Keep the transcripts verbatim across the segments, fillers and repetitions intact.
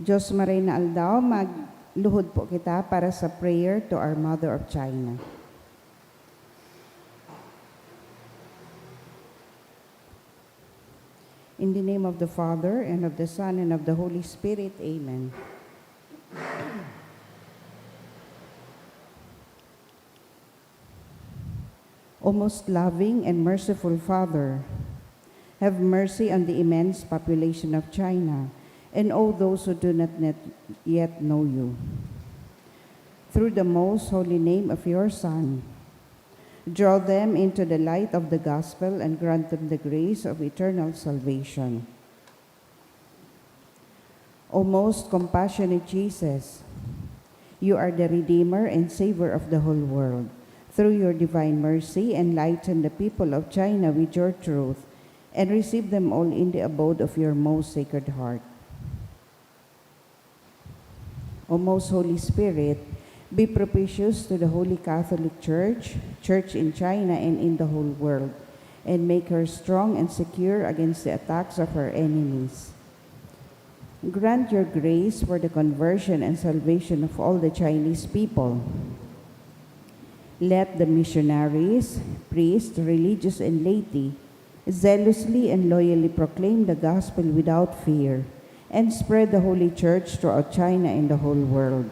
Diyos maray na aldaw, magluhod po kita para sa prayer to our Mother of China. In the name of the Father, and of the Son, and of the Holy Spirit, amen. O most loving and merciful Father, have mercy on the immense population of China and all those who do not net- yet know you. Through the most holy name of your Son, draw them into the light of the gospel and grant them the grace of eternal salvation. O most compassionate Jesus, you are the Redeemer and Savior of the whole world. Through your divine mercy, enlighten the people of China with your truth and receive them all in the abode of your most sacred heart. O most Holy Spirit, be propitious to the Holy Catholic Church, Church in China and in the whole world, and make her strong and secure against the attacks of her enemies. Grant your grace for the conversion and salvation of all the Chinese people. Let the missionaries, priests, religious, and laity zealously and loyally proclaim the gospel without fear and spread the Holy Church throughout China and the whole world.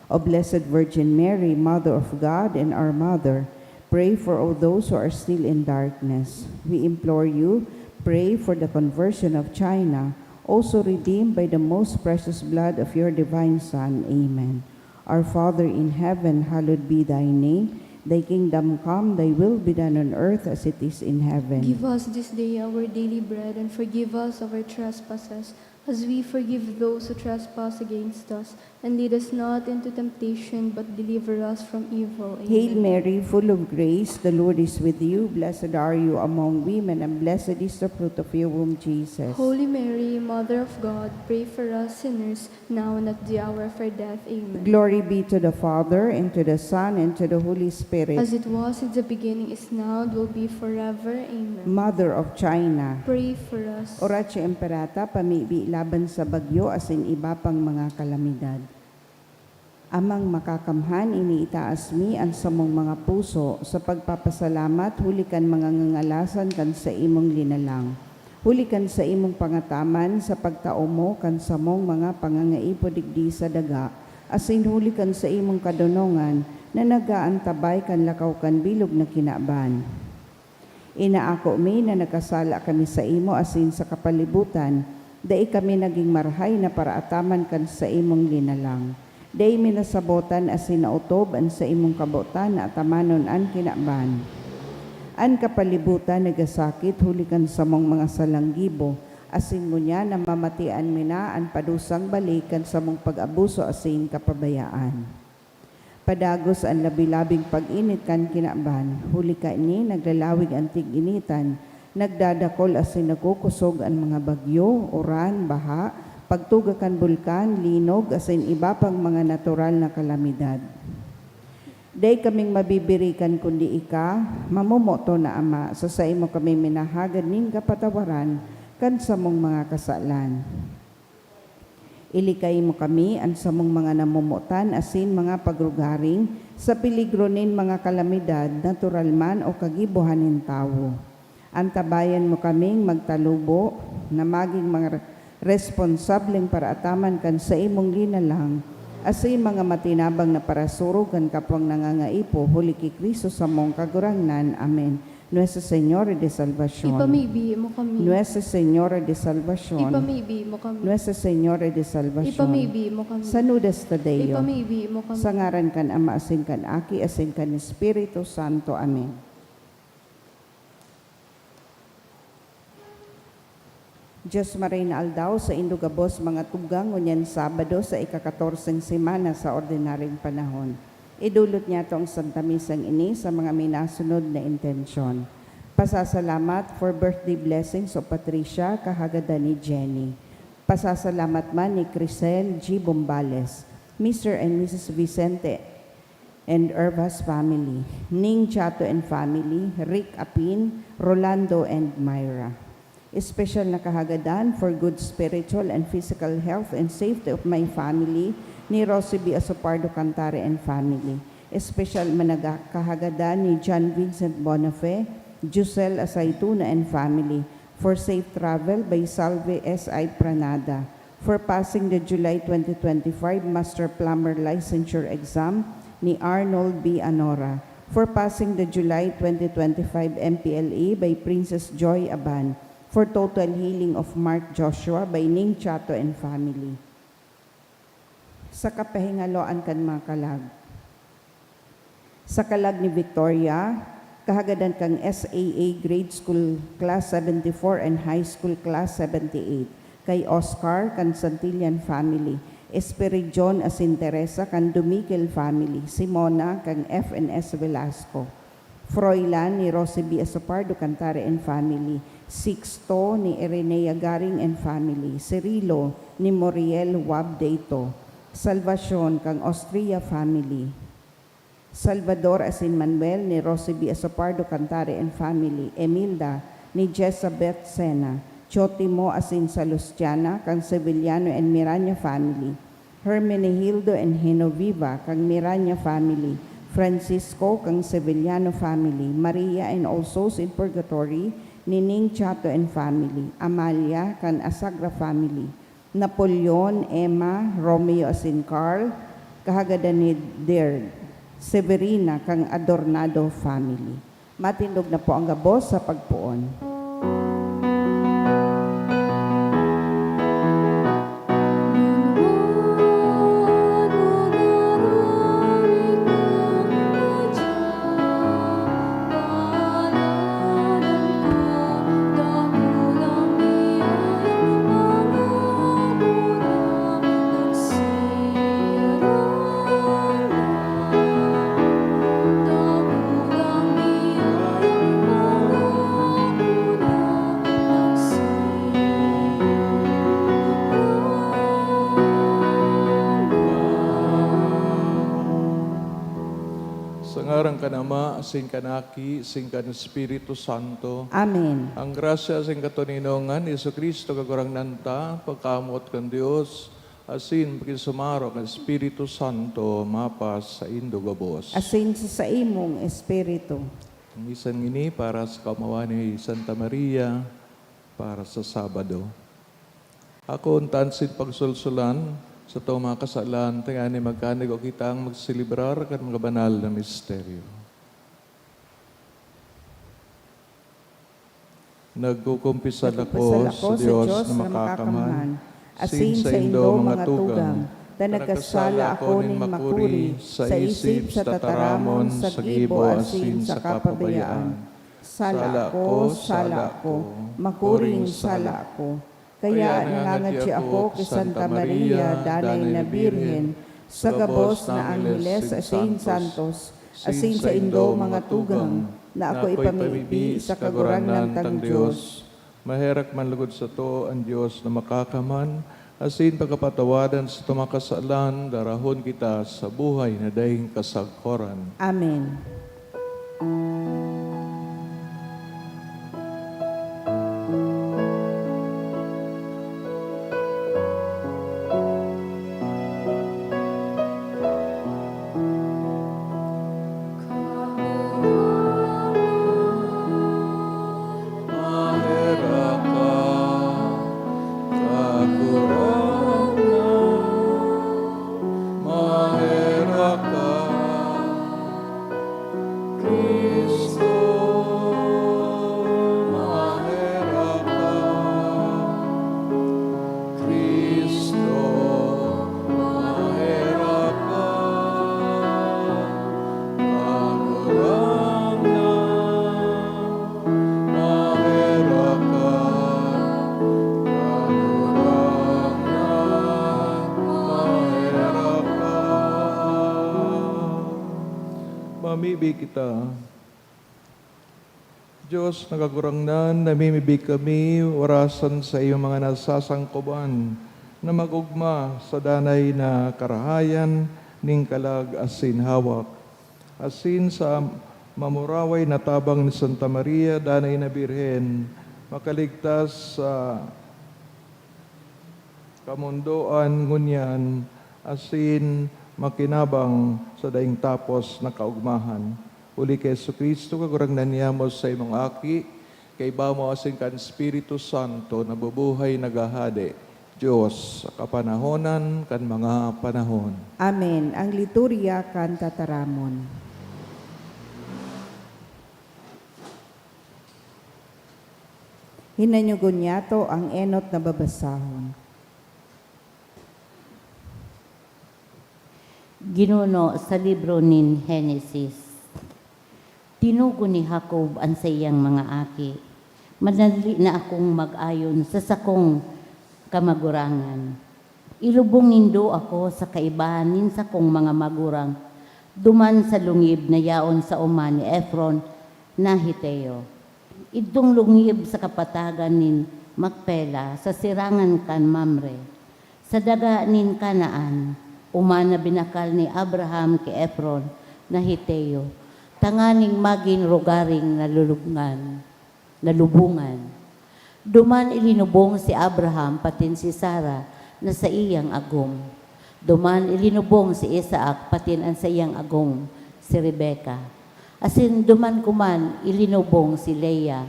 O Blessed Virgin Mary, Mother of God and our Mother, pray for all those who are still in darkness. We implore you, pray for the conversion of China, also redeemed by the most precious blood of your divine Son. Amen. Our Father in heaven, hallowed be thy name. Thy kingdom come, thy will be done on earth as it is in heaven. Give us this day our daily bread, and forgive us our trespasses, as we forgive those who trespass against us. And lead us not into temptation, but deliver us from evil. Hail Amen. Mary, full of grace, the Lord is with you. Blessed are you among women, and blessed is the fruit of your womb, Jesus. Holy Mary, Mother of God, pray for us sinners, now and at the hour of our death. Amen. Glory be to the Father, and to the Son, and to the Holy Spirit. As it was in the beginning, is now, and will be forever. Amen. Mother of China. Pray for us. Oratio Imperata, pamibi laban sa bagyo asin iba pang mga kalamidad. Amang Makakamhan, iniitaas mi an samong mga puso sa pagpapasalamat huli kan mga ngangalasan kan saimong linalang, huli kan saimong pangataman sa pagtao mo kan samong mga pangangaipo digdi sa daga, asin huli kan saimong kadonongan na nag-aantabay kan lakaw kan bilog na kinaban. Inaako mi na nagkasala kami saimo asin sa kapalibutan, dai kami nagin marahay na paraataman kan saimong linalang. Dai mi nasabotan asin naotob an saimong kabotan na atamanon an kinaban. An kapalibutan nagasakit huli kan samong mga salang gibo, asin ngunyan namamatian mi na an padusang balik kan samong pag-abuso asin kapabayaan. Padagos an labi-labing pag-init kan kinaban, huli kaini naglalawig an tig-initan, nagdadakol asin nagkukosog an mga bagyo, uran, baha, pagtuga kan bulkan, linog, asin iba pang mga natural na kalamidad. Dai kaming mabibirikan kundi ika, mamomoton na Ama, sa saimo kami minahagad nin kapatawaran kan samong mga kasalan. Ilikay mo kami, an samong mga namomotan asin mga pagrugaring, sa peligro nin mga kalamidad, natural man o kagibohan nin tawo. Antabayan mo kaming magtalubo na magin mga re-, responsableng paraataman kan saimong linalang, asin mga matinabang na parasurog kan kapwang nangangaipo, huli ki Cristo samong Kagurangnan. Amen. Nuestra Señora de Salvacion. Ipamibi mo kami. Nuestra Señora de Salvacion. Ipamibi mo kami. Nuestra Señora de Salvacion. Ipamibi mo kami. Saludes ta Deo. Ipamibi mo kami. Sa ngaran kan Ama, asin kan Aki, asin kan Espiritu Santo. Amen. Diyos maray na aldaw, saindo gabos mga tugang, ngunyan Sabado sa ika-katorseng semana sa ordinaryong panahon. Idulot niyato ang Santa Misang ini sa mga minasunod na intensyon. Pasasalamat for birthday blessings of Patricia, kahagadan ni Jenny. Pasasalamat man ni Crisel G. Bombales, Mister and Missus Vicente and Ervas family, Ning Chato and family, Rick Apin, Rolando and Myra. Espesyal na kahagadan for good spiritual and physical health and safety of my family ni Rosie B. Asopardo Cantare and family. Espesyal man na ga-, kahagadan ni John Vincent Bonafe, Giselle Asaituna and family for safe travel by Salve S I Pranada. For passing the July twenty twenty-five Master Plumber Licensure Exam ni Arnold B. Anora. For passing the July twenty twenty-five M P L E by Princess Joy Aban. For total healing of Mark Joshua by Ning Chato and family. Sa kapahingaloan kan mga kalag. Sa kalag ni Victoria, kahagadan kan S A A Grade School Class seventy-four and High School Class seventy-eight, kay Oscar kan Santillan family, Espiridion asin Teresa kan Dumikel family, Simona kan F N S Velasco, Froilan ni Rosie B. Asopardo Cantare and family, Sixto ni Irenea Garing and family, Cirilo ni Moriel Wab Deito, Salvacion kan Austria family, Salvador asin Manuel ni Rosie B. Asopardo Cantare and family, Emilda ni Jezabeth Sena, Chotimo asin Salustiana kan Sevillano and Miranya family, Hermenegildo and Genoveva kan Miranya family, Francisco kan Sevillano family, Maria and all souls in purgatory ni Ning Chato and family, Amalia kan Asagra family, Napoleon, Emma, Romeo asin Carl, kahagadan ni Derd, Severina kan Adornado family. Matindog na po ang gabos sa pagpoon. Sa ngaran kan Ama, asin kan Aki, asin kan Espiritu Santo. Amen. Ang grasya asin katoninongan ni Jesu-Cristo, Kagurangnan ta, pagkamoot kan Dios, asin pakisumaro kan Espiritu Santo, mapas saindo gabos. Asin sa saimong espiritu. Ang misan ngini para sa kaomawan ni Santa Maria, para sa Sabado. Ako, untan sin pagsulsulan sa toma kasalan, tanganing magkanigwa kitang magselebrar kan mga banal na misteryo. Nagkukumpisal ako sa Dios na makakamhan, asin saindo, mga tugang, ta nagkasala ako nin makuri sa isip, sa tataramon, sa gibo, asin sa kapabayaan. Sala ako, sala ako, makuring sala ako. Kaya nangangadyi ako ki Santa Maria, Danay na Birhen, sa gabos na angheles asin santos, asin saindo, mga tugang, na ako ipamibi sa Kagurangnan tang Dios. Maherak man logod sato an Dios na Makakamhan, asin pagkapatawadan sato mga kasalan, darahon kita sa buhay na daing kasagkoran. Amen. Cristo, maherak ka. Cristo, maherak ka. Kagurangnan, maherak ka. Kagurangnan, maherak ka. Mamibi kita. Dios na Kagurangnan, namimibi kami, warasan sa iyong mga nasasangkoban na mag-ogma sa danay na karahayan nin kalag asin hawak, asin sa mamuraway na tabang ni Santa Maria, Danay na Birhen, Makaligtas sa kamondoan ngunyan asin makinabang sa daing tapos na kaogmahan. Huli ki Jesu-Cristo, Kagurangnan niyamo, sa imong Aki, kaiba mo asin kan Espiritu Santo, nabubuhay, naghahade, Dios, sa kapanahonan kan mga panahon. Amen. Ang liturya kan tataramon. Hinanyugon niyato ang enot na babasahon. Ginuno sa libro nin Henesis. Tinugon ni Jacob an saiyang mga aki, "Madali na akong mag-ayon sa sakong kamagurangan. Ilubong nindo ako sa kaiba nin sakong mga magurang, duman sa lungib na yaon sa oma ni Efron na Heteo, idtong lungib sa kapatagan nin Macpela, sa sirangan kan Mamre, sa daga nin Canaan, oma na binakal ni Abraham ki Efron na Heteo, tanganing magin rogaring nalulubngan, nalubongan. Duman ilinubong si Abraham patin si Sara na saiyang agom. Duman ilinubong si Isaac patin an saiyang agom, si Rebecca. Asin duman kuman ilinubong si Leah,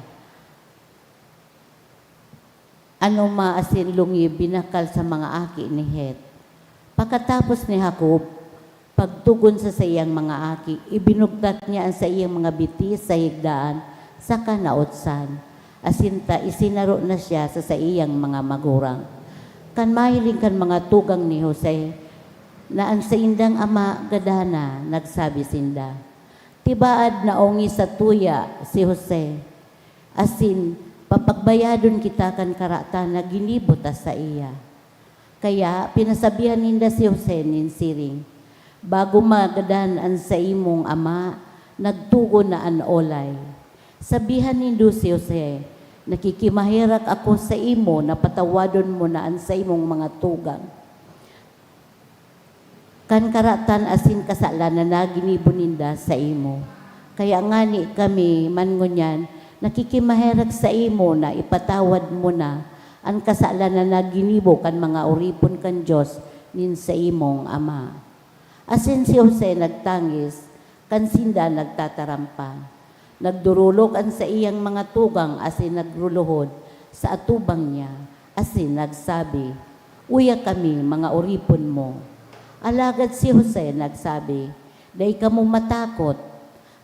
an oma asin lungib binakal sa mga aki ni Heth. Pakatapos ni Jacob pagtugon sa saiyang mga aki, ibinugtak niya an saiyang mga bitis sa higdaan saka nautsan, asin ta isinaro na siya sa saiyang mga magurang. Kan mahiling kan mga tugang ni Jose na an saindang ama gadan na, nagsabi sinda, "Tibaad na ongis satuya si Jose, asin papagbayadon kita kan karatan na ginibo ta saiya." Kaya pinasabihan ninda si Jose nin siring, "Bago magadan an saimong ama, nagtugon na an olay. Sabihan nindo si Jose, 'Nakikimaherak ako saimo na patawadon mo na an saimong mga tugang.' Kan karatan asin kasalan na ginibo ninda saimo. Kaya ngani kami man ngunyan nakikimaherak saimo na ipatawad mo na an kasalan na ginibo kan mga oripon kan Dios nin saimong ama." Asin si Jose nagtangis kan sinda nagtataram pa. Nagdorolok an saiyang mga tugang asin nagruluhod sa atubang niya, asin nagsabi, "Uya kami, mga oripon mo." Alagad si Jose nagsabi, "Dai kamo matakot.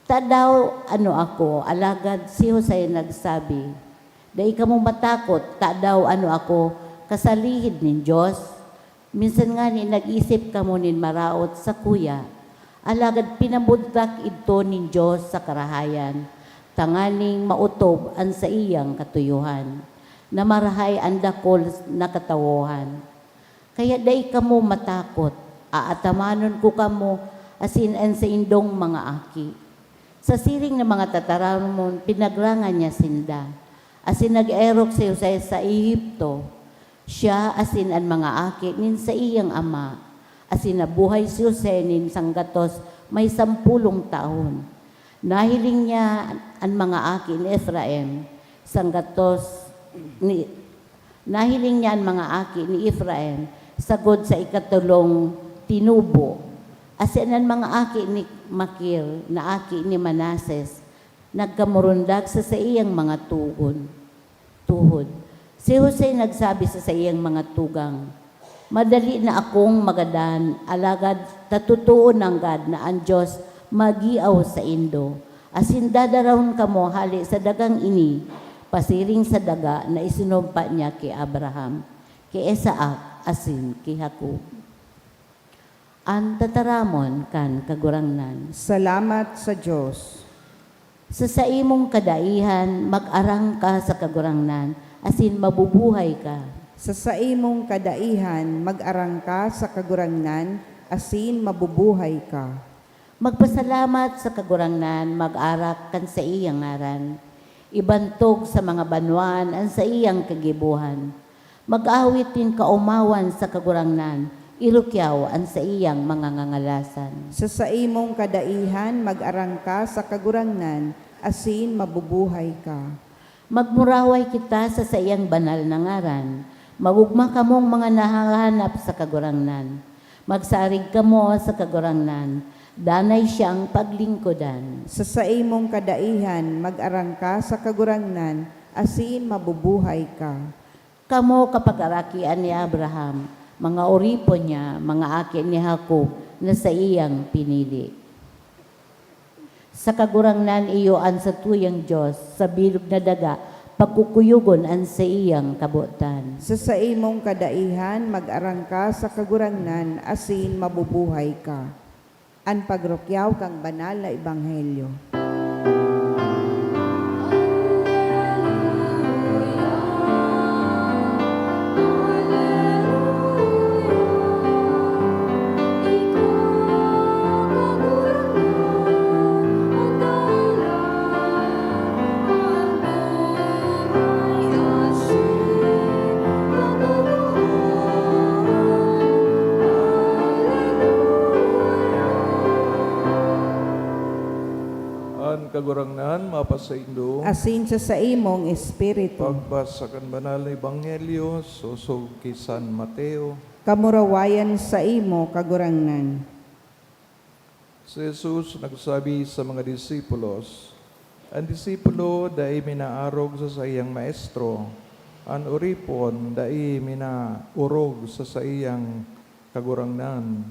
Tadaw ano ako?" Alagad si Jose nagsabi, "Dai kamo matakot. Tadaw ano ako, kasalihid nin Dios?" Minsan ngani nag-isip kamo nin maraot sakuya, alagad pinabugtak idto nin Dios sa karahayan, tanganing maotob an saiyang katuyohan, na marahay an dakul na katawohan. Kaya dai kamo matakot, aatamanon ko kamo asin an saindong mga aki. Sa siring na mga tataramon, pinagrangan niya sinda, asin nag-erok si Jose sa Ehipto, siya asin an mga aki nin saiyang ama, asin nabuhay si Jose nin sanggatos may sampulong taon. Nahiling niya an mga aki ni Efraim, sanggatos ni, nahiling niya an mga aki ni Efraim sagod sa ikatolong tinubo, asin an mga aki ni Makir na aki ni Manases nagkamurundag sa saiyang mga tugon. Tuhod. Si Jose nagsabi sa saiyang mga tugang, "Madali na akong magadan, alagad ta totoo nanggad na an Dios magiaw saindo, asin dadarahon kamo hale sa dagang ini, pasiring sa daga na isinumpa niya ki Abraham, ki Isaac, asin ki Jacob." An tataramon kan Kagurangnan. Salamat sa Dios. Sa saimong kadaihan, mag-arang ka sa Kagurangnan, asin mabubuhay ka. Sa saimong kadaihan, mag-arang ka sa Kagurangnan, asin mabubuhay ka. Magpasalamat sa Kagurangnan, mag-arak kan saiyang ngaran. Ibantog sa mga banwaan an saiyang kagibohan. Mag-awit nin kaomawan sa Kagurangnan, irukyaw an saiyang mga ngangalasan. Sa saimong kadaihan, mag-arang ka sa Kagurangnan, asin mabubuhay ka. Magmuraway kita sa saiyang banal na ngaran. Mag-ogma kamong mga nahahanap sa Kagurangnan. Magsarig kamo sa Kagurangnan, danay siyang paglingkodan. Sa saimong kadaihan, mag-arangka sa Kagurangnan, asin mabubuhay ka. Kamo kapagarakian ni Abraham, mga oripon niya, mga aki ni Jacob na saiyang pinili. Sa Kagurangnan iyo an satuyang Dios, sa bilog na daga, pagkukuyogon an saiyang kabotan. Sa saimong kadaihan, mag-arangka sa Kagurangnan, asin mabubuhay ka. An pagrukyaw kan banal na ebanghelyo. An Kagurangnan mapasaindo. Asin sa saimong espiritu. Pagbasa kan Banal na Ebanghelyo sosog ki San Mateo. Kamurawayan saimo, Kagurangnan. Si Jesus nagsabi sa mga disipulos, "An disipulo dai minaarog sa saiyang maestro, an oripon dai minaorog sa saiyang kagurangnan."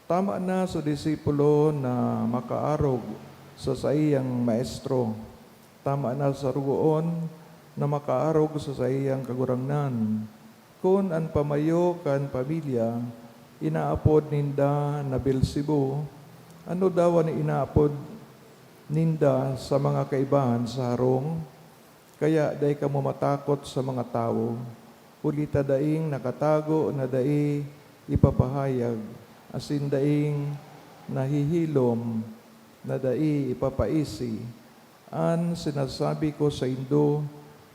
Tama na sa disipulo na makaarog sa saiyang maestro. Tama na sa sarogoon na makaarog sa saiyang kagurangnan. Kun an pamayo kan pamilya inaapod ninda na Beelzebub, ano daw an inaapod ninda sa mga kaibahan sa harong? Kaya dai kamo matakot sa mga tawo, huli ta daing nakatago na dai ipapahayag, asin daing nahihilom na dai ipapaisi. An sinasabi ko saindo,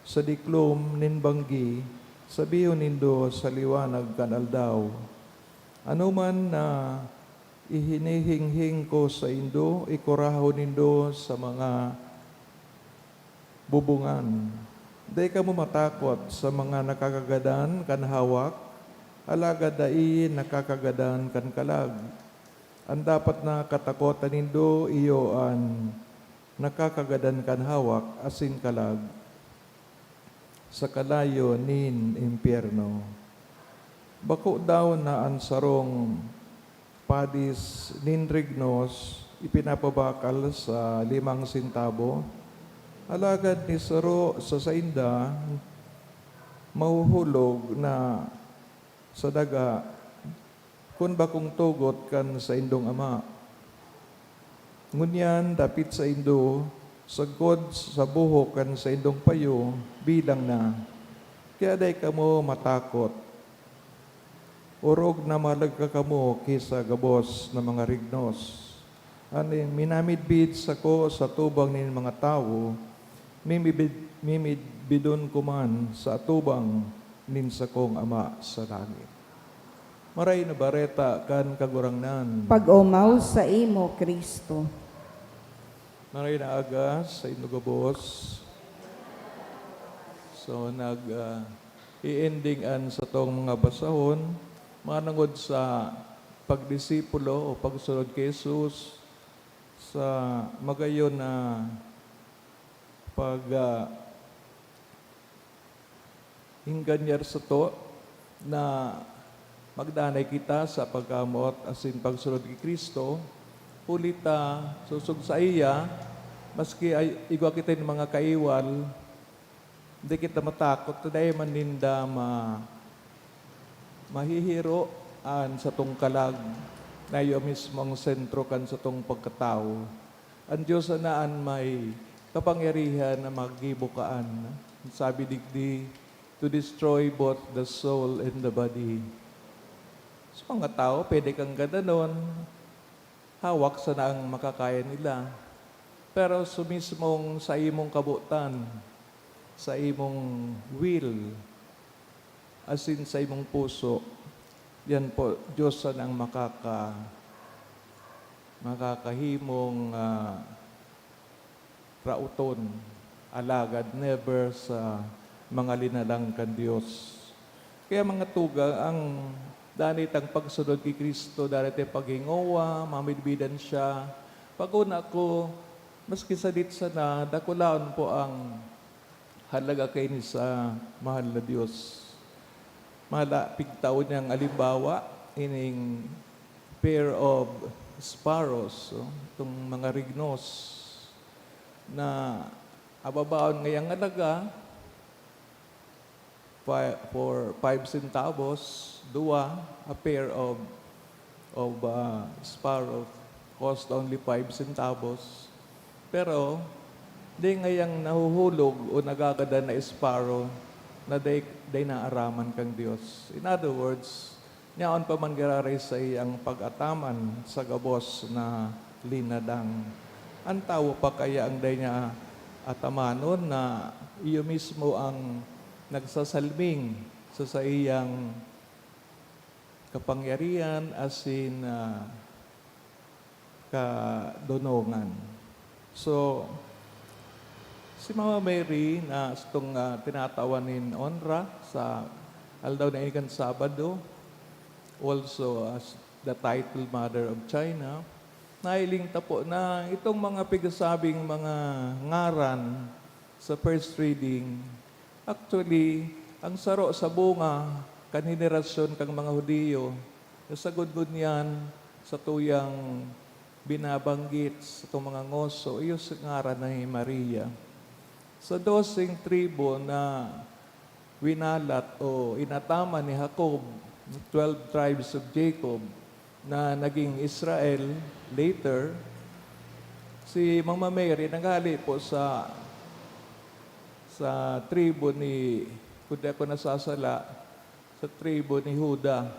sa diklom nin banggi, sabihon nindo sa liwanag kan aldaw. Anoman na ihinihinghing ko saindo, ikurahon nindo sa mga bubungan. Dai kamo matakot sa mga nakakagadan kan hawak, alagad dai nakakagadan kan kalag. An dapat na katakotan nindo iyo an nakakagadan kan hawak asin kalag sa kalayo nin impyerno. Bako daw na an sarong padis nin rignos ipinapabakal sa limang sentabo? Alagad ni saro sa sainda mahuhulog na sa daga kun bakong tugot kan saindong ama. Ngunyan, dapit saindo, sagkod sa buhok kan saindong payo, bilang na. Kaya dai kamo matakot. Orog na mahalaga kamo ki sa gabos na mga rignos. An minamidbid sako sa atubang nin mga tawo, mimibid-, mimidbidon ko man sa atubang nin sakong Ama sa langit. Maray na Bareta kan Kagurangnan. Pag-omaw saimo, Cristo. Maray na aga saindo gabos. So, nag, ah, i-ending an satong mga basahon manongod sa pagdisipulo o pagsunod ki Jesus sa magayon na pag, ah, ingganyar sato na magdanay kita sa pagkamoot asin pagsunod ki Cristo, huli ta sosog saiya, maski ay, igwa kita nin mga kaiwal, di kita matakot ta dai man ninda ma-, mahihiro an satong kalag na iyo mismo an sentro kan satong pagkatawo. An Dios sana an may kapangyarihan na maggibo kaan. Sabi digdi, "To destroy both the soul and the body." Sa mga tawo, pwede kang gadanon, hawak sana ang makakaya nila. Pero sa mismong, sa imong kabotan, sa imong will, asin sa imong puso, yan po, Diyos sana ang makaka-, makakahimong, ah, raoton. alagad never sa mga linalang kan Dios. Kaya, mga tugang, ang danitang pagsunod ki Cristo, danitang paghingowa, mamidbidan siya. Pag-una ko, maski sadit sana, dakulaon po ang halaga kaini sa mahal na Dios. Mala, pigtao niyang alimbawa, ining pair of sparrows, oh, itong mga rignos na ababaon ngayang halaga, fi-, for five centavos, duwa, a pair of, of, ah, sparrow cost only five centavos. Pero, di ngayang nahuhulog o nagagadan na sparrow na dai, dai naaraman kan Dios. In other words, yaon pa man giraray saiyang pag-ataman sa gabos na linalang. An tawo pa kaya ang dai niya atamanon na iyo mismo ang nagsasalming sa saiyang kapangyarihan asin, ah, kadonongan. So, si Mama Mary na satong, ah, tinatawan nin onra sa aldaw na ini kan Sabado, also as the titled Mother of China, nahiling ta po na itong mga pigsasabing mga ngaran sa first reading, actually, ang saro sa bunga kan henerasyon kan mga Judio na sagkod ngunyan satuyang binabanggit satong mga ngoso, iyo si ngaran na hi Maria. Sa doseng tribo na winalat o inataman ni Jacob, the twelve tribes of Jacob, na naging Israel later, si Mama Mary naghale po sa, sa tribo ni, kung di ako nasasala, sa tribo ni Juda.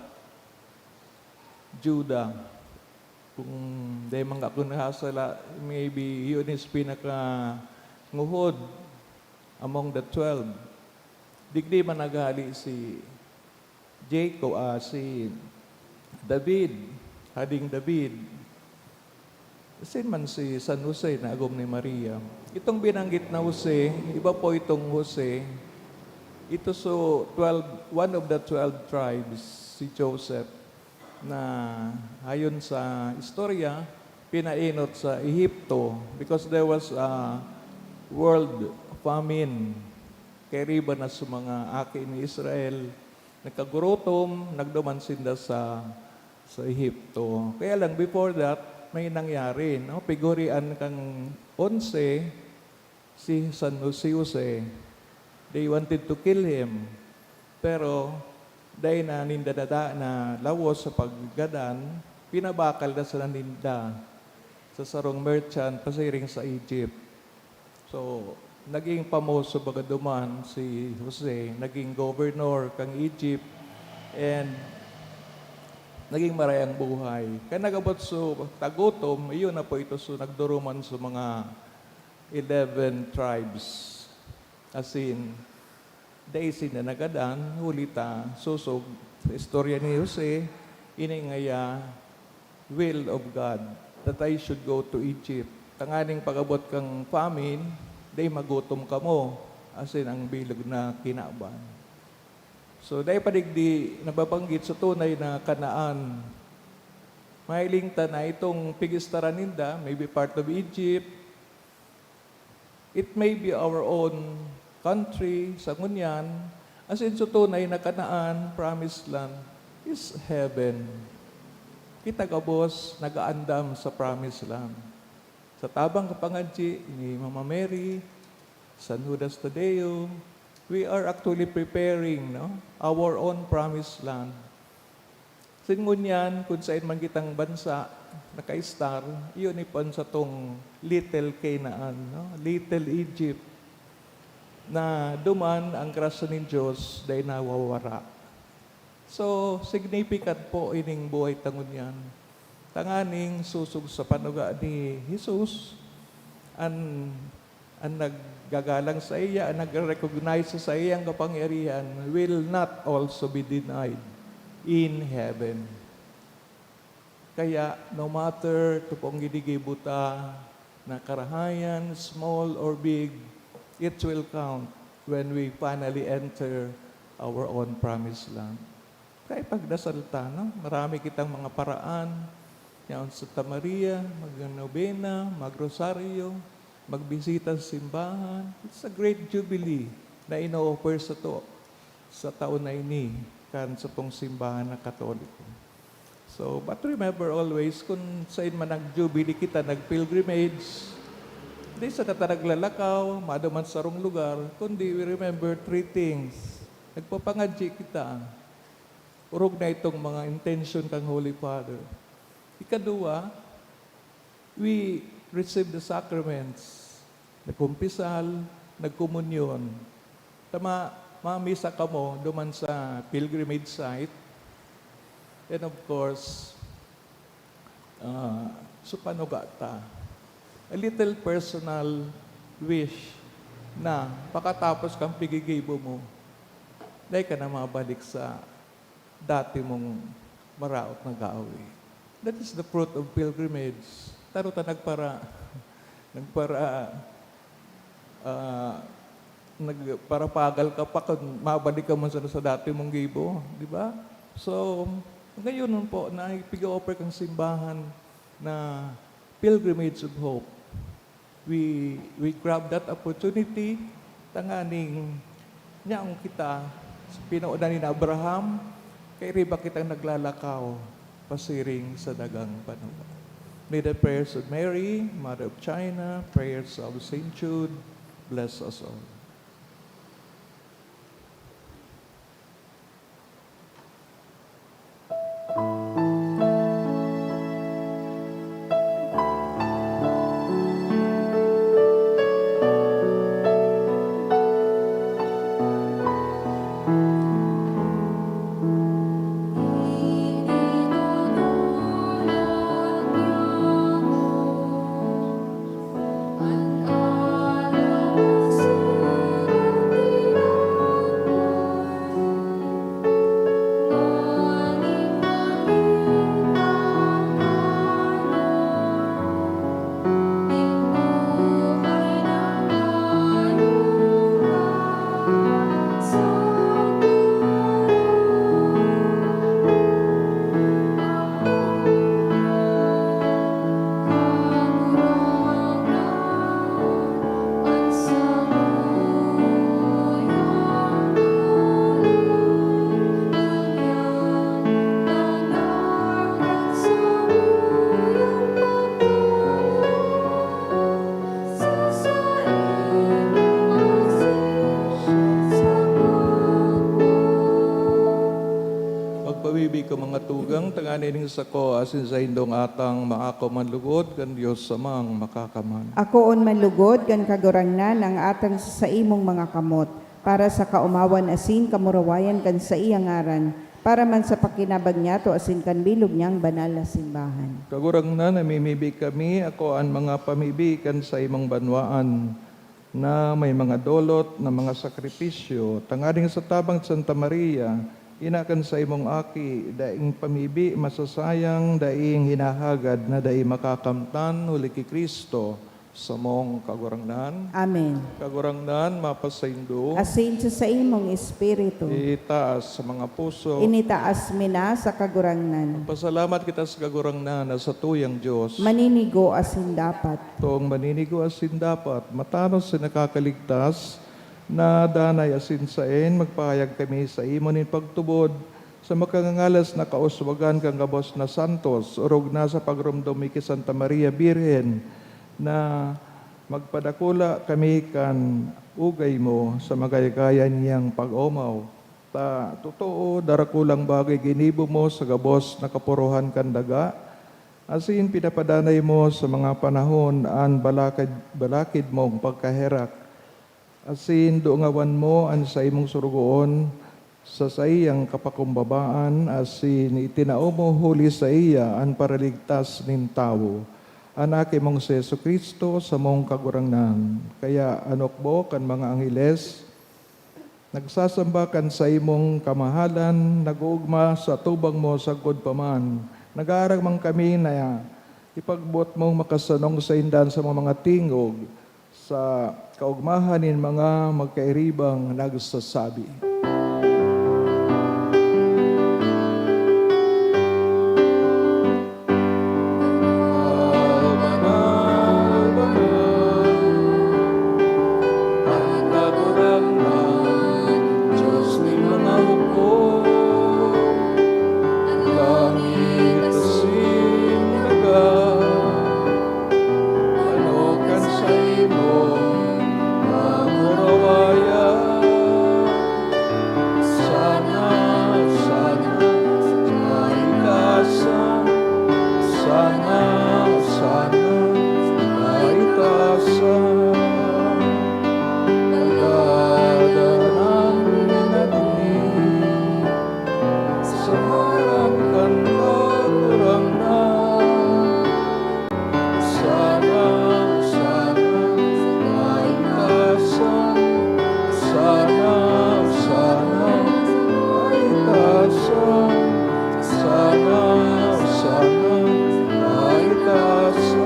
Juda. Kung dai man ako nasasala, maybe yun is pinakanguhod among the twelve. Digdi man naghale si Jacob, ah, si David, Hading David. Asin man si San Jose na agom ni Maria. Itong binanggit na Jose, iba po itong Jose. Ito so twelve, one of the twelve tribes, si Joseph, na ayon sa istorya, pinaenot sa Ehipto because there was a world famine. Kairiba na sa mga aki ni Israel, nagkagurutom, nagduman sinda sa, sa Ehipto. Kaya lang, before that, may nangyari, no? Pigurian kang onse, si San, si Jose, they wanted to kill him. Pero dai na ninda nada-, nalawos sa paggadan, pinabakal na sana ninda sa sarong merchant pasiring sa Egypt. So, naging pamoso baga duman si Jose, naging governor kan Egypt, and naging maray ang buhay. Kan nag-abot so tagutom, iyon na po ito so nagduruman sa mga eleven tribes. Asin, dai sinda nagadan, huli ta, sosog sa istorya ni Jose, ini ngaya will of God that I should go to Egypt. Tanganing pag-abot kan famine, dai magutom kamo, asin ang bilog na kinaban. So, dai pa digdi nababanggit sa tunay na Canaan. Mahiling ta na itong pigistaran ninda, maybe part of Egypt, it may be our own country sa ngunyan, asin sa tunay na Canaan, promised land, is heaven. Kita gabos nag-aandam sa promised land. Sa tabang kapangadyi ni Mama Mary, San Judas Tadeo, we are actually preparing, no, our own promised land. Sin ngunyan, kun saen man kitang bansa nakaistar, iyon ipon satong Little Canaan, no? Little Egypt, na duman ang grasya nin Dios dai nawawara. So, significant po ining buhay ta ngunyan. Tanganing sosog sa panuga ni Jesus, an An naggagalang saiya, an nagre-recognize sa saiyang kapangyarihan, will not also be denied in heaven. Kaya, no matter to kung ginigibo ta na karahayan, small or big, it will count when we finally enter our own promised land. Kaya pagdasal ta, no? Marami kitang mga paraan. Yaon sa Santa Maria, magnobena, magrosaryo, magbisita sa simbahan. It's a great jubilee na ino-offer sato sa taon na ini kan satong simbahan na Katoliko. So, but remember always, kun sain man nag-jubilee kita, nag-pilgrimage, di sa kata naglalakaw, maduman sa sarong lugar, kundi we remember three things. Nagpapangadyi kita. Orog na itong mga intention kang Holy Father. Ikaduwa, we receive the sacraments. Nagkumpisal, nagkomunyon. Tama, mamisa kamo duman sa pilgrimage site. And of course, ah, so panuga ta. A little personal wish na pakatapos kang pigigibo mo, dai ka na mabalik sa dati mong maraot na gawi. That is the fruit of pilgrimage. Taro ta nagpara-, nagpara-, ah, nagparapagal ka pa kun mabalik ka man sana sa dati mong gibo, di ba? So, ngayon po na ipig-o-offer kang simbahan na pilgrimage of hope. We, we grab that opportunity tanganing nyaong kita sa pinodan ni Abraham, kay riba kitang naglalakaw pasiring sa dagang panuga. May the prayers of Mary, Mother of China, prayers of Saint Jude, bless us all. Magpabibi ka, mga tugang, tanganing sako asin saindong atang maako man lugod kan Dios Amang Makakaman. Akoon man lugod kan Kagurangnan ang atang sa saimong mga kamot, para sa kaomawan asin kamurawayan kan saiyang ngaran, para man sa pakinabang niyato asin kan bilog niyang banal na simbahan. Kagurangnan, namimibi kami, ako an mga pamibi kan saimong banwaan, na may mga dolot na mga sakripisyo, tanganing sa tabang ni Santa Maria, ina kan saimong Aki, daing pamibi masasayang, daing hinahagad na dai makakamtan, huli ki Cristo, samong Kagurangnan. Amen. Kagurangnan, mapasaindo. Asin sa saimong espiritu. Itaas sa mga puso. Initaas mi na sa Kagurangnan. Pasalamat kita sa Kagurangnan na satuyang Dios. Maninigo asin dapat. Toong maninigo asin dapat, matanos na nakakaligtas, na danay asin saen, magpahayag kami sa imo nin pagtubod, sa makangangalas na kauswagan kan gabos na santos, orog na sa pagromdom mi ki Santa Maria Birhen, na magpadakula kami kan ugay mo sa magaygayan niyang pag-omaw. Ta totoo, darakulang bagay ginibo mo sa gabos na kapurohan kan daga, asin pinapadanay mo sa mga panahon an balakid, balakid mong pagkaherak, asin dungawan mo an saimong sorogoon sa saiyang kapakumbabaan, asin itinao mo huli saiya an paraligtas nin tawo, an Aki mong si Jesu-Cristo, samong Kagurangnan. Kaya an hukbo kan mga angheles nagsasamba kan saimong kamahalan, nag-oogma sa atubang mo sagkod pa man. Nag-aarang man kami na ipagboot mong makasanong sainda an samong mga tingog, Sa kaogmahan nin mga magkairibang nagsasabi, "Banal, banal, banal, an Kagurangnan, Dios nin mga hukbo, an langit asin daga." Ano kan saimong kamurawayan? Sana, sana, sa itaas, sana, sana, sa itaas. Pagdadanan na kami sa ngaran kan Kagurangnan. Sana, sana, ay tasan. Sana, sana, ay tasan. Sana, sana, ay tasan.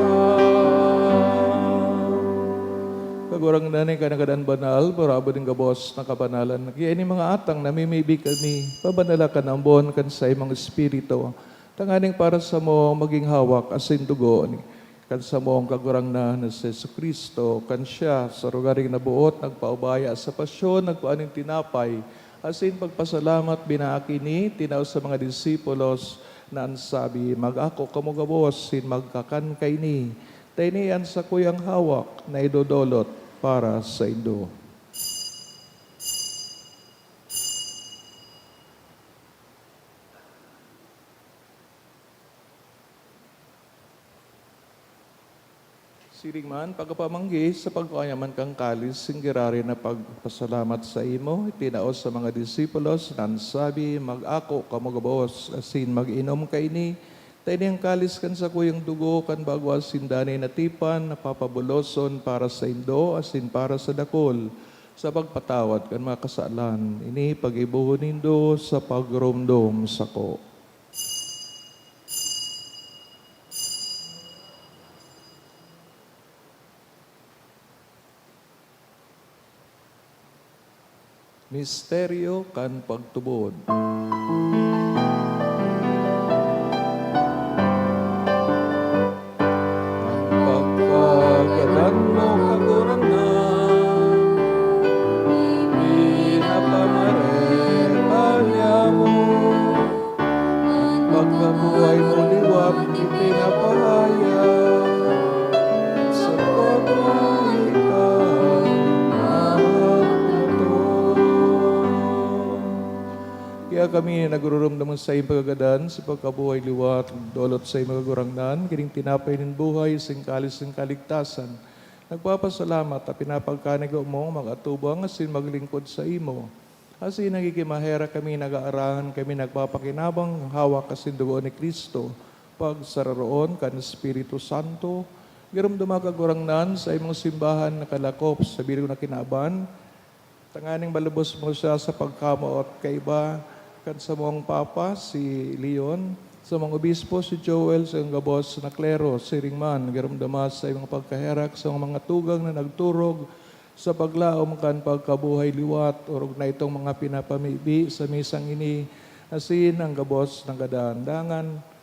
Kagurangnan, ika na gadan banal, parabot nin gabos na kabanalan. Kaya ini mga atang namimibi kami, pabanala kan ambon kan saimong Espiritu, tanganing para samo magin hawak asin dugo ni kan samong Kagurangnan na si Jesu-Cristo. Kan siya, sa rogaring naboot, nagpaubaya sa pasyon, nagkua nin tinapay, asin pagpasalamat, binaak ini, tinao sa mga disipulos, na an sabi, "Mag-ako kamo gabos, sin magkakan kaini, ta ini an sakuyang hawak na idodolot para saindo." Siring man, pagkapamanggi, sa pagkua niya man kan kalis, sin giraray na pagpasalamat saimo, itinao sa mga disipulos, na an sabi, "Mag-ako kamo gabos, asin mag-inom kaini, ta ini an kalis kan sakuyang dugo kan bago asin danay na tipan, na papabuloson para saindo asin para sa dakul, sa pagpatawad kan mga kasalan. Ini paggibohon nindo sa pagromdom sako." Misteryo kan pagtubod. An pagkagadan mo, Kagurangnan, ipinapamareta niamo. An pagkabuhay mo liwat ipinapahayag, sa pagkabuhay ka magluto. Kaya kami nagururumdom sa saiyang pagkagadan, sa pagkabuhay liwat, dolot sa imo Kagurangnan, kining tinapay nin buhay, sing kalis nin kaligtasan. Nagpapasalamat ta pinapagkanigo mo, mag-atubang asin maglingkod saimo. Asin nagigin maherak kami, nag-aarangan kami, nagpapakinabang, hawak asin dugo ni Cristo, pagsararoon kan Espiritu Santo. Giromdoma, Kagurangnan, sa imong simbahan na kalakop sa bilog na kinaban, tanganing malubos mo siya sa pagkamoot kaiba kan samong Papa, si Leon, samong Obispo, si Joel, sa gabos na klero, siring man, giromdoma sa imong pagkaherak sa mga tugang na nagturog sa paglaom kan pagkabuhay liwat, orog na itong mga pinapamibi sa misang ini, asin an gabos na gadan. Dangan,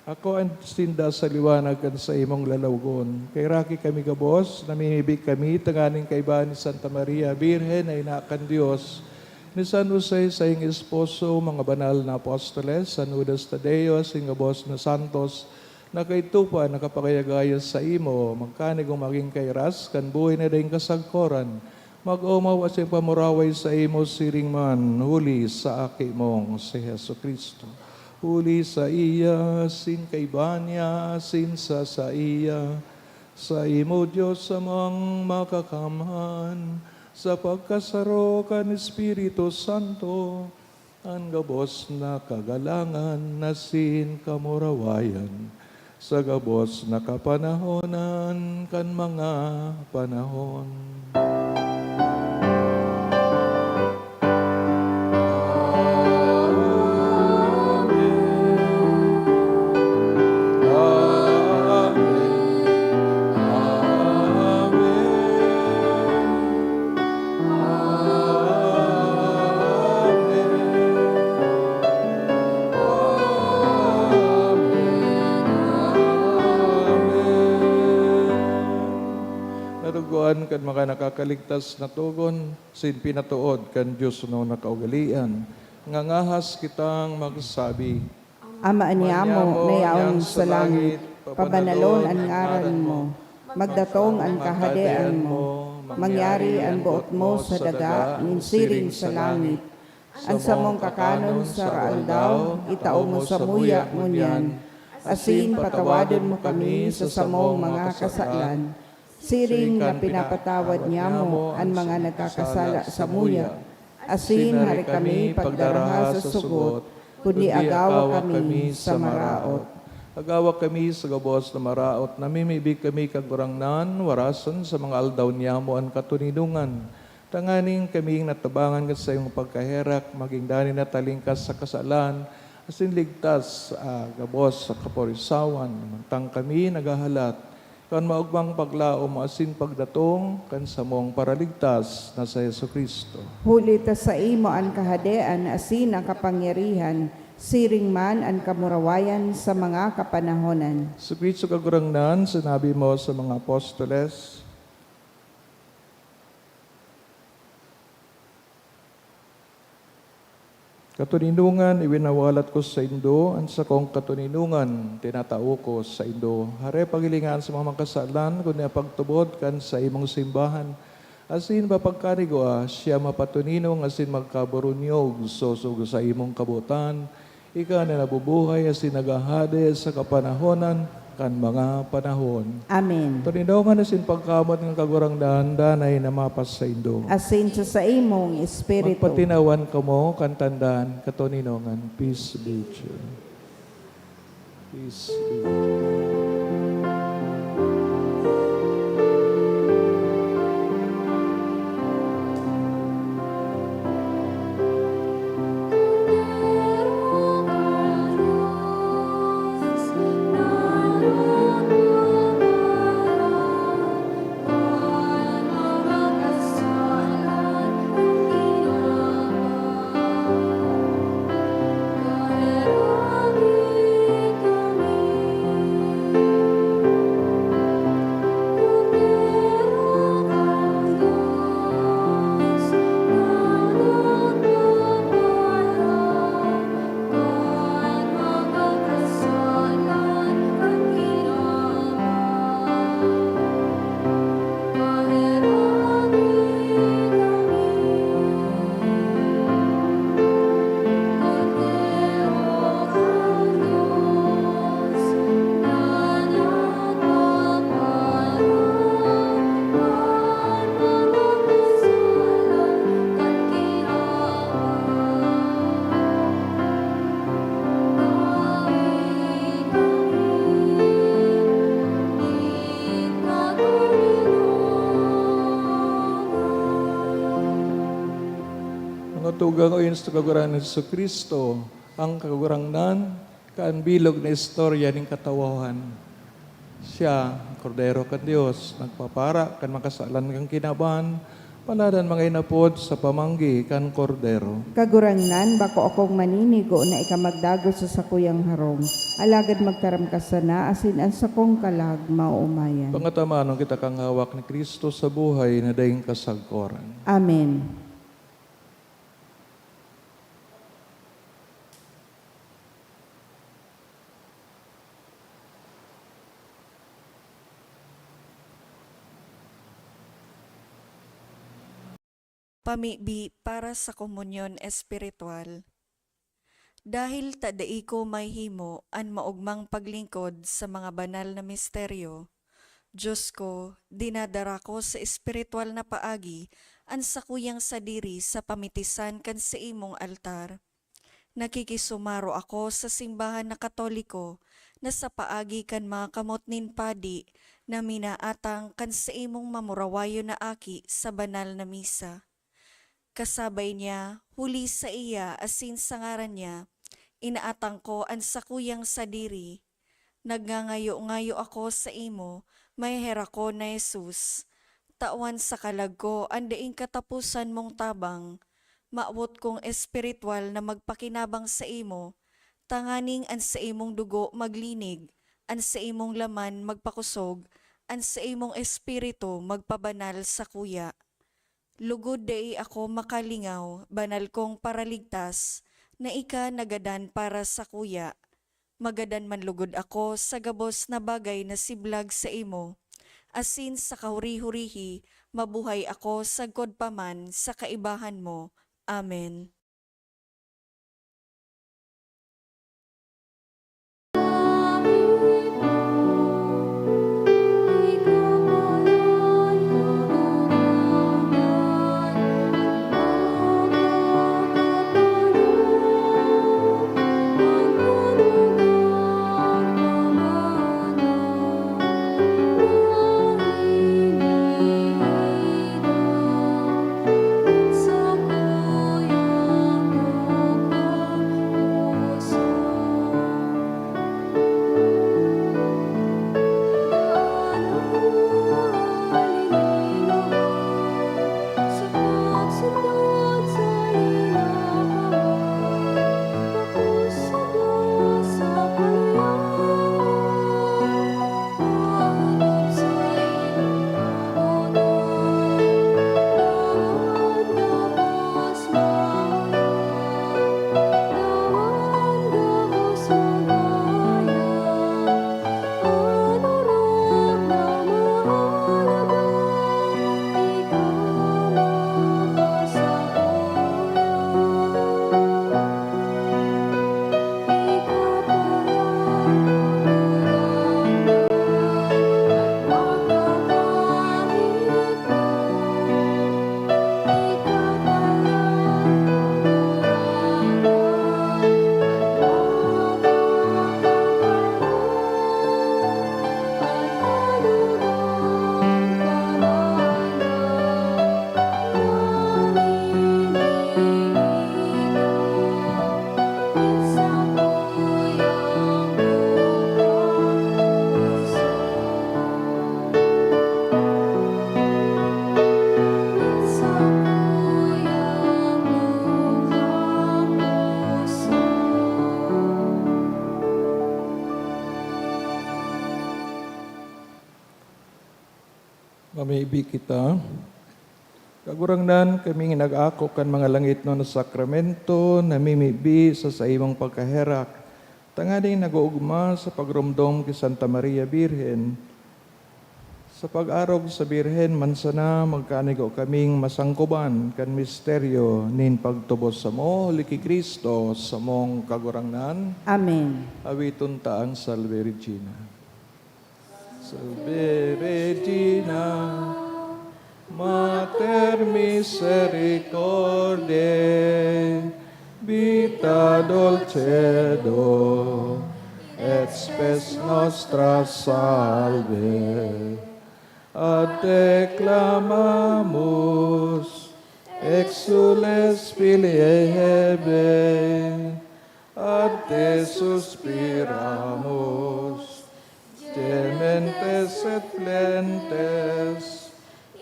akoa sinda sa liwanag kan saimong lalawgon. Kaheraki kami gabos, namimibi kami tanganing kaiba ni Santa Maria, Birhen na ina kan Dios, ni San Jose, saiyang esposo, mga banal na apostoles, San Judas Tadeo, asin gabos na santos, na kaidto pa nakapagayagaya saimo, magkanigong magin kairas kan buhay na daing kasagkoran, mag-omaw asin pamuraway saimo siring man, huli sa Aki mong si Jesu-Cristo. Huli saiya, asin kaiba niya, asin sa saiya, saimo, Dios Amang Makakamhan, sa pagkasaro kan Espiritu Santo, an gabos na kagalangan asin kamurawayan sa gabos na kapanahonan kan mga panahon. Amen. Kan mga nakakaligtas na togon, sin pinatood kan diosnon na kaugalean, ngangahas kitang magsabi, Ama niamo na yaon sa langit, pabanalon an ngaran mo. Magdatong an kahadean mo. Mangyari an boot mo sa daga nin siring sa langit. An samong kakanon sa aldaw, itao mo samuya ngunyan, asin patawadon mo kami sa samong mga kasalan, siring na pinapatawad niamo an mga nagkakasala samuya. Asin hari kami pagdaraha sa sugot, kundi agawa kami sa maraot. Agawa kami sa gabos na maraot, namimibi kami, Kagurangnan, warasan sa mga aldaw niamo an katoninongan. Tanganing kaming natabangan kan saimong pagkaherak, magin danay na talingkas sa kasalan, asin ligtas sa gabos sa kaporisawan, mantang kami naghahalat kan maogmang paglaom asin pagdatong kan samong Paraligtas na si Jesu-Cristo. Huli ta saimo an kahadean asin an kapangyarihan, siring man an kamurawayan sa mga kapanahonan. Jesu-Cristo, Kagurangnan, sinabi mo sa mga apostoles, Katoninongan, iwinawalat ko saindo an sakong katoninongan, tinatao ko saindo. Hare paghilingaan sa mga makasalan, kundi an pagtubod kan saimong simbahan. Asin papagkanigwa, siya mapatoninong asin magkaburunyog, sosog sa imong kabotan, ika na nabubuhay asin naghahade sa kapanahonan kan mga panahon. Amen. Toninongan asin pagkamoot kan Kagurangnan danay na mapasaindo. Asin sa saimong espiritu. Magpatinawan kamo kan tandaan, katoninongan. Peace be with you. Peace be with you. Mga tugang, o sa Kagurangnan Jesu-Cristo, ang Kagurangnan, kan bilog na istorya nin katawohan. Siya, ang Kordero kan Dios, nagpapara kan makasalan kan kinaban, Palad an mga inapod sa pamanggi kan Kordero. Kagurangnan, bako akong maninigo na ika magdagos sa sakuyang harong, alagad magtaram ka sana, asin an sakong kalag maoomayan. Pangatamanon kita kan hawak ni Cristo sa buhay na daing kasagkoran. Amen. Pamibi para sa komunyon espiritual. Dahil ta dai ko mahihimo an maogmang paglingkod sa mga banal na misteryo, Dios ko, dinadara ko sa espiritual na paagi an sakuyang sadiri sa pamitisan kan saimong altar. Nakikisumaro ako sa simbahan na Katoliko na sa paagi kan mga kamot nin padi na minaatang kan saimong mamurawayon na aki sa banal na misa. Kasabay niya, huli saiya asin sa ngaran niya, inaatang ko an sakuyang sadiri. Nagngangayo-ngayo ako saimo, maheherak ko na Jesus, tawan sa kalag ko an daing kataposan mong tabang. Mawot kong espiritual na magpakinabang saimo, tanganing an saimong dugo maglinig, an saimong laman magpakosog, An saimong Espiritu magpabanal sakuya. Lugod dai ako makalingaw, banal kong Paraligtas, na ika nagadan para sakuya. Magadan man lugod ako sa gabos na bagay na siblag saimo, asin sa kahuri-hurihi mabuhay ako sagkod pa man sa kaibahan mo. Amen. Mamibi kita. Kagurangnan, kaming nag-ako kan mga langitnon na sakramento, namimibi sa saimong pagkaherak, tanganing nag-oogma sa pagromdom ki Santa Maria Birhen. Sa pag-arog sa Birhen man sana, magkanigo kaming masangkoban kan misteryo nin pagtubos samo, huli ki Cristo, samong Kagurangnan. Amen. Awiton ta an Salve Regina. Salve Regina, Mater misericordiae, vita dulcedo, et spes nostra salve. Ad te clamamus, exsules filiae Hevae, ad te suspiramus, gementes et flentes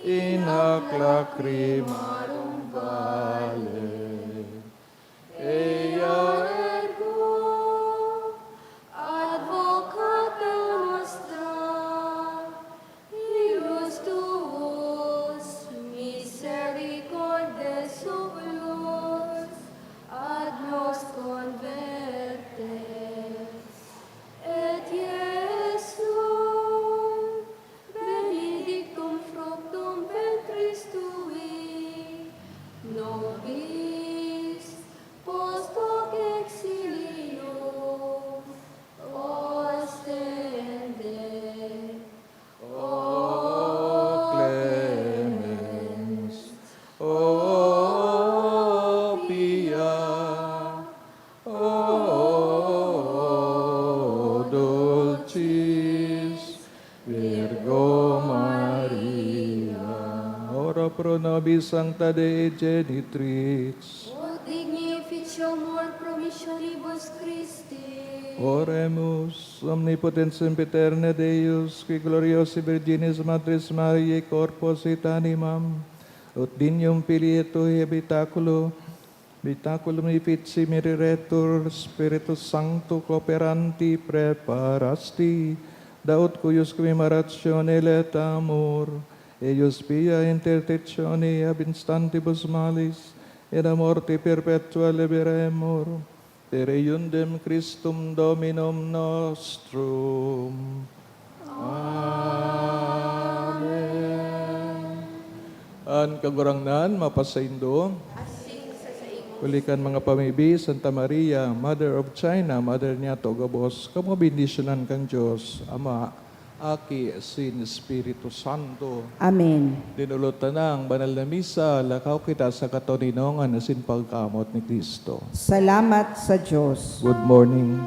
in hac lacrimarum valle. Eia ergo, advocata nostra, ilus tuus, misericordes oculos, ad nos convertes. Et Iesum, benedictum fructum ventris tui, nobis, post hoc exilium ostende. O clemens, o pia, O dulcis Virgo Maria. Ora pro nobis sancta Dei Genitrix. Ut dignam officium et promissionibus Christi. Oremus. Omnipotens sempiterne Deus, qui gloriosae Virginis Matris Mariae corpus et animam, ut dignum Filii tuae habitaculo, habitaculum effici mereretur, Spiritus Sancto cooperanti preparasti, Daot kuyos kami ma-ratione et amor, eius pia intercessione ab instantibus malis, et a morte perpetua liberemur, per eiundem Christum Dominum nostrum. Amen. An Kagurangnan mapasaindo. Huli kan mga pamibi, Santa Maria, Mother of China, Mother niyato gabos, kamo bendisyonan kan Dios, Ama, Aki, asin Espiritu Santo. Amen. Dinulotan na ang banal na misa, lakaw kita sa katoninongan asin pagkamoot ni Cristo. Salamat sa Dios. Good morning.